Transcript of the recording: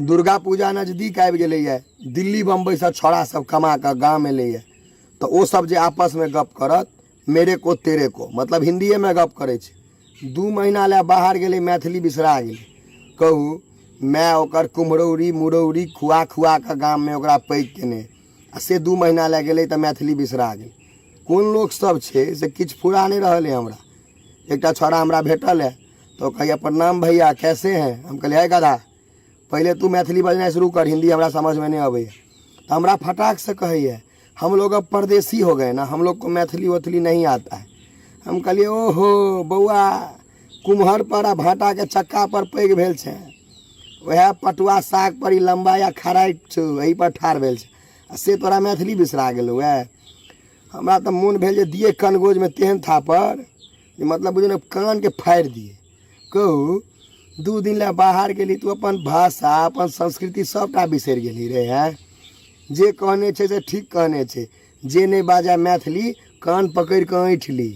दुर्गा पूजा नजदीक आबि गेलैए। दिल्ली बम्बईसँ छौड़ा सब कमा कऽ गाम एलैए, तऽ ओ सब जे आपसमे गप करत, मेरे को तेरे को, मतलब हिन्दीएमे गप करै छै। 2 महीना लए बाहर गेलै, मैथिली बिसरा गेलै। कहू, माय ओकर कुम्हरौरी मुरौरी खुआ खुआ कऽ गाममे ओकरा पैघ केने, आ से 2 महीना लए गेलै तऽ मैथिली बिसरा गेलै। कोन लोक सब छै से किछु फुरा नहि रहल अइ हमरा। एकटा छौड़ा हमरा भेटल है तऽ ओ कहैया, "प्रणाम भैया, कैसे हैं?" हम कहलियै, "है गधा, पहिले तू मैथिली बजनाइ शुरू कर, हिंदी हमरा समझमे नहि अबैया।" तऽ हमरा फटाक से कहैया, "हम लोग अब परदेसी हो गए ना, हम लोग को मैथिली वैथिली नहीं आता है।" हम कहलियै, "ओहो बौआ, कुम्हर पर आ भाटाके चक्का पर पैघ भेल छै, वएह पटुआ साग पर ई लम्बा या खराइ छौ, एहि पर ठाढ़ भेल छै, आ से तोरा मैथिली बिसरा गेलौ।" वएह हमरा तऽ मोन भेल जे दिए कनगोजमे तेहन थापड़ जे मतलब बुझू ने कानके फाड़ि दिए। कहू, 2 दिन लए बाहर गेली, तू अपन भाषा, अपन संस्कृति सभटा बिसरि गेली रे। हैं, जे कहने छै से ठीक कहने छै, जे नहि बाजय मैथिली, कान पकड़ि कऽ ऐंठ ली।